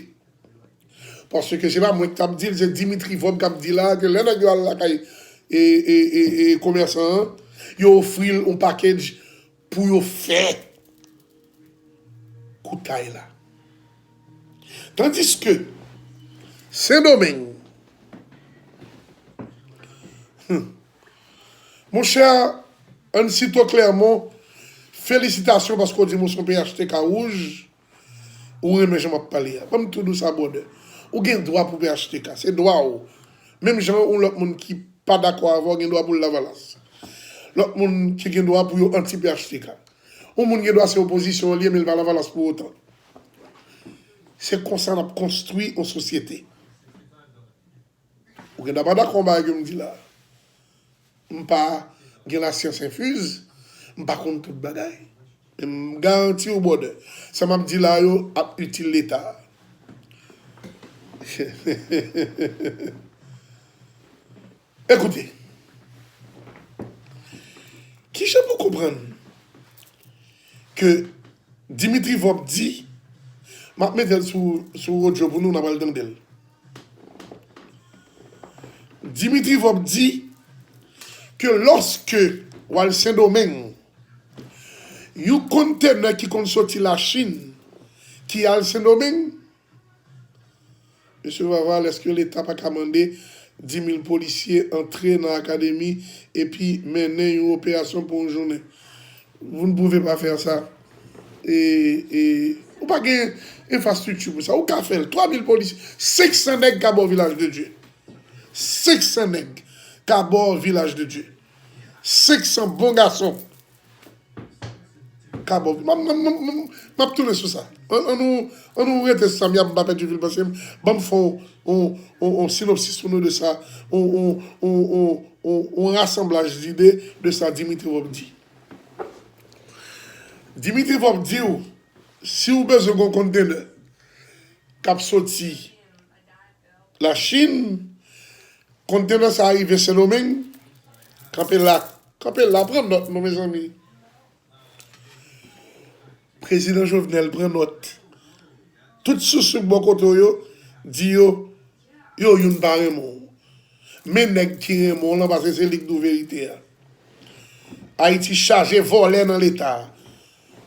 Paske se pa mwen ki t ap di l, se Dimitri Vorbe k ap di la, ke lè nèg yo al lakay e, e, e, e komèsan an, yo ofri l yon package pou yo fè koutay la. Tandiske Sendomeng, hmm, monchè, Ansito Clermont, felisitasyon paske w di m w se yon P H T K wouj. Ou renmen jan m ap pale a. Ban m tou di w sa, brother. Ou gen dwa pou P H T K. Se dwa w. Menm jan yon lòt moun ki pa dakò avè w gen dwa pou l Lavalas. Lòt moun ki gen dwa pou yo anti-P H T K. Yon moun gen dwa se opozisyon l ye, men l pa Lavalas pou otan. Se konsa n ap konstwi yon sosyete. Ou gen dwa pa dakò yon bagay ke m di la. M pa gen lasyans enfiz, m pa konn tout bagay. Men m garanti w, brother, sa m ap di la yo ap itil Leta. Ekoute, kijan pou konprann ke Dimitri Vorbe di, m ap mete l sou, sou odyo pou nou, n a pral tande l. Dimitri Vorbe di ke lòske w al Sendomeng, yon kontenè ki konn soti Lachin ki al Sendomeng, Mesye Vaval, èske Leta pa ka mande dis mil polisye antre nan akademi epi mennen yon operasyon pou yon jounen? Vous ne pouvez pas faire ça. E, e, ou pa gen enfrastrikti pou sa. Ou ka fè l. Twa mil polisye, senk san nèg ka ba w Vilaj de Dye. Senk san nèg ka ba w Vilaj de Dye. Senk san bon gason. Ka ba w. M ap, m ap, m ap, m ap, m ap tounen sou sa. An, an nou, an nou rete sou sa, m ap, m pa pèdi fil panse m. Ban m fè yon, yon, yon, yon sinopsis pou nou de sa. Yon, yon, yon, yon, yon, yon rasanblaj lide de sa Dimitri Vorbe di. Dimitri Vorbe di w, si w bezwen gon kontenè k ap soti Lachin, kontenè sa a rive Sendomeng, kanpe la, kanpe la, pran nòt nou, mezanmi. Prezidan Jovenel pran nòt. Tout sousou bò kote w yo, di yo, yo youn pa renmen w. Men nèg ki renmen w lan, paske se li k di w verite a. Ayiti chaje vòlè nan Leta a.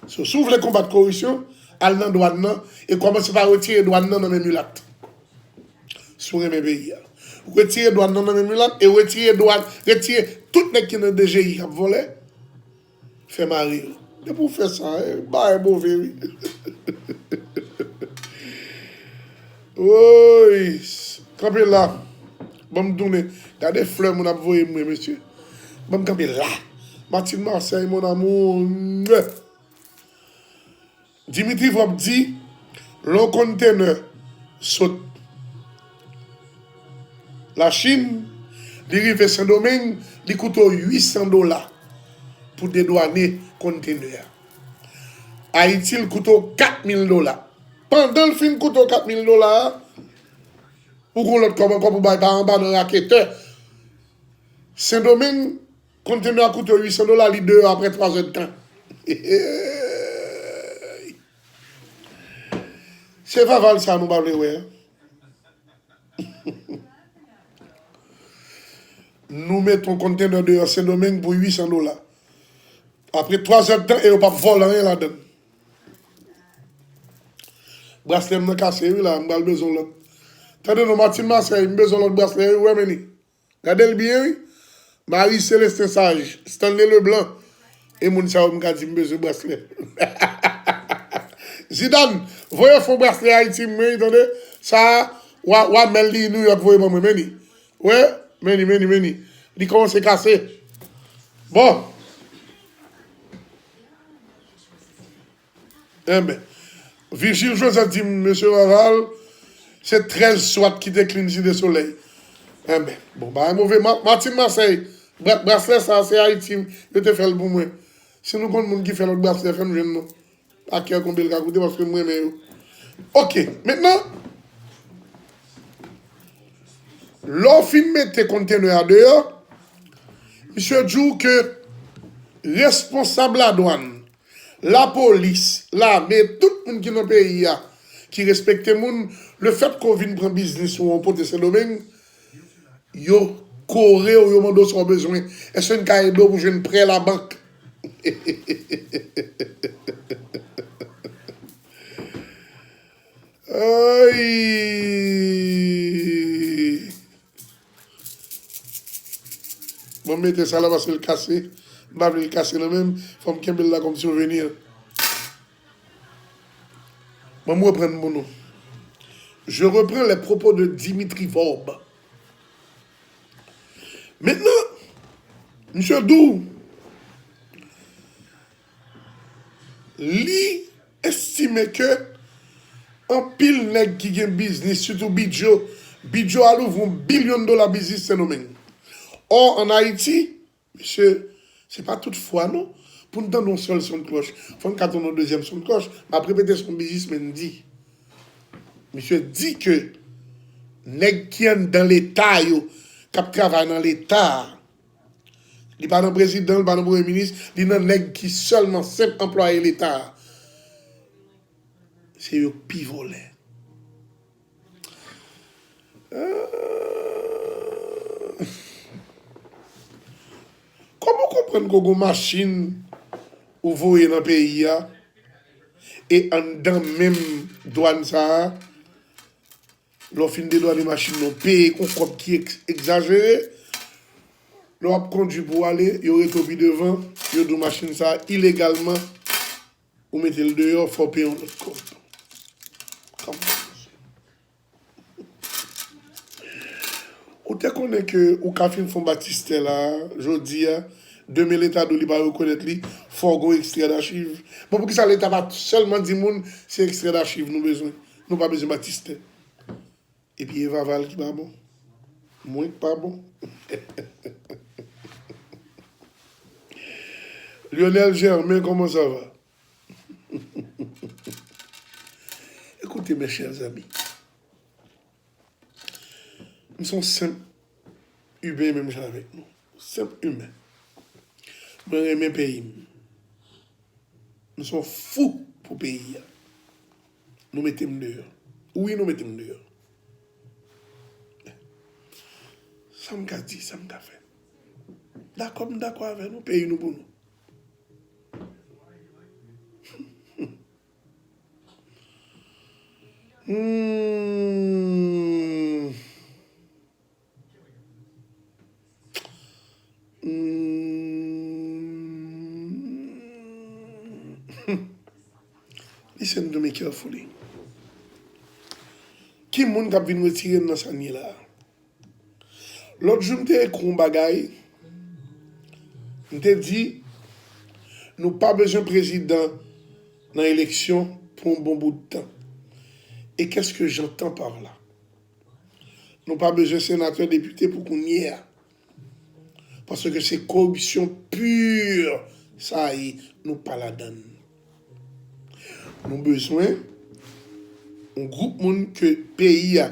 So, si w vle konbat koripsyon, al nan dwàn nan e kòmanse pa retire dwàn nan nan men milat. Si w renmen peyi a. Retire dwàn nan nan men milat e retire dwàn, retire tout nèg ki nan D G I k ap vòlè. Fè mare yo. Depi w fè sa, eh, bagay move, wi. Woy, kanpe la. Ban m tounen. Gade flè moun ap voye m, mesye. Ban m kanpe la. Martine Marseille, mon amour. Dimitri Vorbe di, lè yon kontenè sot Lachin, li rive Sendomeng, li koute w uit san dola pou dedwane kontenè a. Ayiti, l koute w kat mil dola. Pandan l fin koute w kat mil dola a, ou gon lòt kòb ankò pou bay pa anba nan raketè. Sendomeng, kontenè a koute w uit san dola, li deyò apre twa zè d tan. Se Vaval sa nou pa vle wè a. Nou mete yon kontenè deyò Sendomeng pou uit san dola. Apre twa zè d tan e yo p ap vòlè anyen ladan l. Braslè m nan kase wi la, m pral bezwen lòt. Tande non, Martine Marseille, m bezwen lòt braslè wi, ou wè men li. Gade l byen wi. Marie Célestin Sage, Stanley Leblanc. E moun sa yo m ka di m bezwen braslè. Zidane, voye fon braslè Ayiti mwen wi, tande. Sa a, w a, w a mèl li New York voye ban mwen, men li. Wè, men li, men li, men li. Li kòmanse kase. Bon. Enben, Virgile Joseph di m, mesye Vaval, se trèz swat ki te clean Site Solèy. Enben, bon, bagay move. Ma-, Martine Marseille, bra-, braslè sa, se Ayiti, yo te fè l pou mwen. Si nou konn moun ki fè lòt braslè, fè m jwenn non. Pa kè konbyen l ka koute, paske m renmen yo. Oke, mentnan, lè w fin mete kontenè a deyò, misye di w ke responsab ladwàn, lapolis, lame, tout moun ki nan peyi a, ki respekte moun, lefètke w vin pran biznis ou an pote Sendomeng, yo kore w, yo mande w sa w bezwen. Èske n ka ede w pou jwenn prè labank? Ay! Bon, m mete sa la paske l kase. M pa vle l kase nan men m. Fò m kenbe l la kòm souveni. Bon, m reprann pou nou. Je reprends les propos de Dimitri Vorbe. Mentnan, misye di w, li estime ke anpil nèg ki gen biznis, sitou Bidjo, Bidjo al ouvri yon bilyon dola biznis Sendomeng. Ò, ann Ayiti, mesye, se pa tout fwa non, pou n tande yon sèl son d klòch. Fò n ka tande yon dezyèm son d klòch. M ap repete sa yon biznismenn di. Misye di ke nèg ki anndan Leta yo, k ap travay nan Leta a. Li pa nan prezidan, li pa nan premye minis, li nan nèg ki sèlman senp anplwaye Leta a. Se yo k pi vòlè. Ah. Kòman w konprann ke w gen yon machin ou voye nan peyi a, e anndan menm dwàn sa a, lè w fin dedwane machin nan, w peye yon kòb ki eks-, egzajere, lè w ap kondui pou w ale, yo rete w pi devan, yo di w machin sa a ilegalman, ou mete l deyò, fò w peye yon lòt kòb. Kòman? Ou te konnen ke ou ka fin fè yon batistè la, jodi a, demen Leta di w li pa rekonèt li, fò w gen yon ekstrè dachiv. Bon, poukisa Leta pa sèlman di moun se ekstrè dachiv nou bezwen? Nou pa bezwen batistè. Epi e Vaval ki pa bon. Mwen ki pa bon. Lionel Germain, comment ça va? Écoutez, mes chers amis, m se yon senp imen menm jan avèk nou. Senp imen. Mwen renmen peyi m. M se yon fou pou peyi a. Nou mete m deyò. Wi, nou mete m deyò. Sa m ka di, sa m ka fè. Dakò, m dakò avè nou, peyi nou pou nou. Hmm. Hmm. Listen to me carefully. Ki moun k ap vin retire n nan sa n ye la a? Lòt jou, m te ekri yon bagay, m te di, nou pa bezwen prezidan nan eleksyon pou yon bon bout tan. Et qu'est-ce que j'entends par là? Nou pa bezwen senatè, depite pou kounye a. Paske se koripsyon pi sa ye, nou pa ladann. Nou bezwen yon gwoup moun ke peyi a,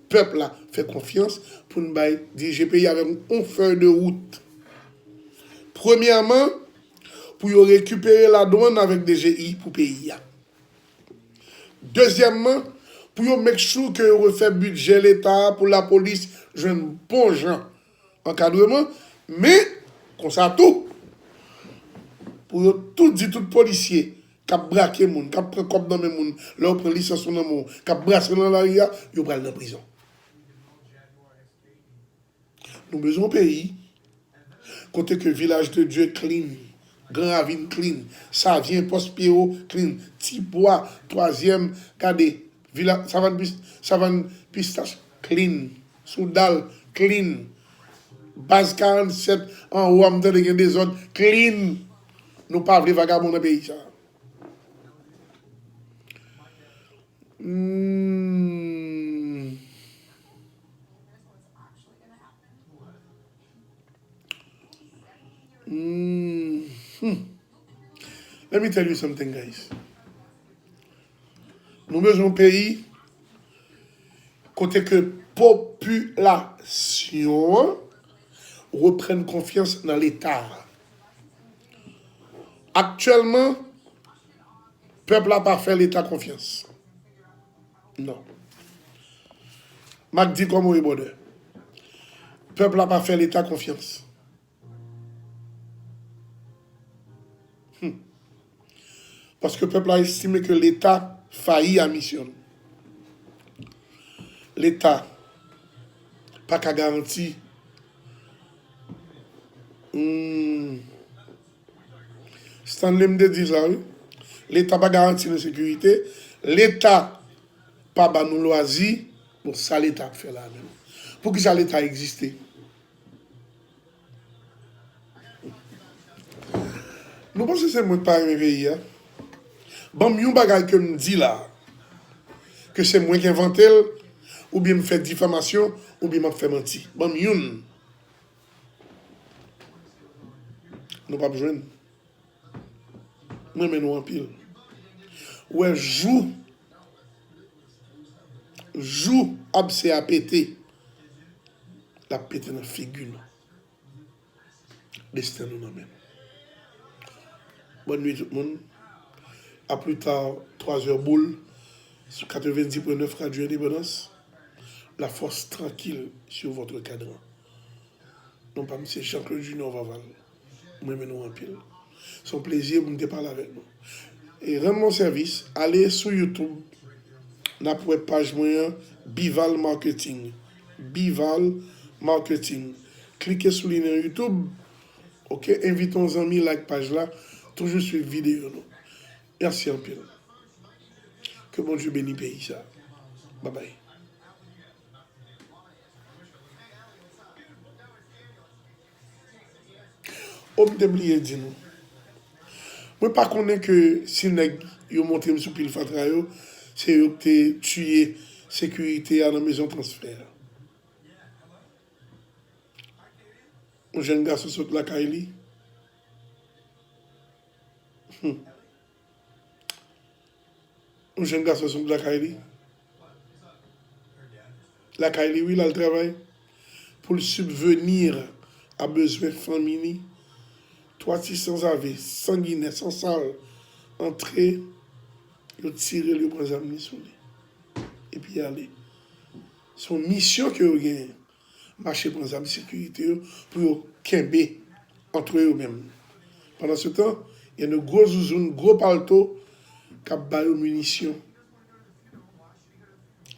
pèp la fè konfyans pou n bay dirije peyi a avèk yon fèy de wout. Premyèman, pou yo rekipere ladwann avèk D G I pou peyi a. Dezyèmman, pou yo make sure ke yo refè bidjè Leta a pou lapolis jwenn bon jan ankadreman, men konsa tou, pou yo tou di tout polisye k ap brake moun, k ap pran kòb nan men moun, lè yo pran lisans ou nan men w, k ap brase nan lari a, yo pral nan prizon. Nou bezwen yon peyi kote ke Vilaj de Dye clean, Gran Ravin clean, Savyen, Pòs Pyewo clean, Tibwa, twazyèm, gade, Vila, Savann Pis-, Savann Pistach clean, Soudal clean, Baz karannsèt anwo a m tande gen dezòd clean. Nou pa vle vagabon nan peyi sa. Hmm. Hmm. Hmm. Let me tell you something, guys. Nou bezwen yon peyi kote ke popilasyon an reprann konfyans nan Leta a. Aktyèlman, pèp la pa fè Leta konfyans. Non. M ap di kòman w ye, brother. Pèp la pa fè Leta konfyans. Hmm. Paske pèp la estime ke Leta fayi a misyon l. Leta pa ka garanti. Hmm. Stanley, m te di sa, wi. Leta pa garanti nou sekirite. Leta pa ba nou lwazi. Bon, sa Leta ap fè la menm? Poukisa Leta egziste? Nou panse se mwen k pa renmen peyi a? Ban m yon bagay ke m di la, ke se mwen k envante l, oubyen m fè difamasyon, oubyen m ap fè manti. Ban m youn. Nou p ap jwenn. M renmen nou anpil. Ou wè, jou, jou abse a pete, L ap pete nan figi nou. Desten nou nan men nou. Bonne nuit tout moun. A pli ta, twa zè boul, sou katrevendis pwen nèf Radyo Endepandans. La force tranquille sur votre cadran. Non pa m se Jean Claude Junior Vaval. Mwen renmen nou anpil. Se yon plezi pou m te pale avèk nou. E rann mwen sèvis, ale sou YouTube, n ap wè paj mwen an, Bival Marketing. Bival Marketing. Klike sou li nan YouTube. Oke, envite yon zanmi, like paj la. Toujou swiv videyo nou. Mèsi anpil. Ke Bondye beni peyi sa. Babay. O, m te bliye di nou. Mwen pa konnen ke si nèg yo montre m sou pil fatra yo, se yo ki te tiye sekirite a nan mezon transfè a. Yon jèn gason sot lakay li. Hmm. Yon jèn gason sot lakay li. Lakay li, wi, l al travay. Pou l sibveni a bezwen fanmi li. Twa ti sanzave, sanginè, sansal, antre, yo tire l, yo pran zam li sou li. Epi ale. Se yon misyon ke yo genyen. Mache pran zam sekirite yo pou yo kenbe antre yo menm. Pandansetan, gen de gwo zouzoun, gwo palto k ap ba yo minisyon.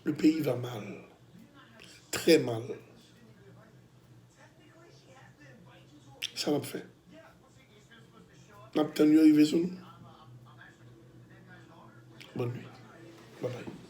Le pays va mal. Très mal. Sa n ap fè? N ap tann yo rive sou nou. Bonne nuit. Bye bye.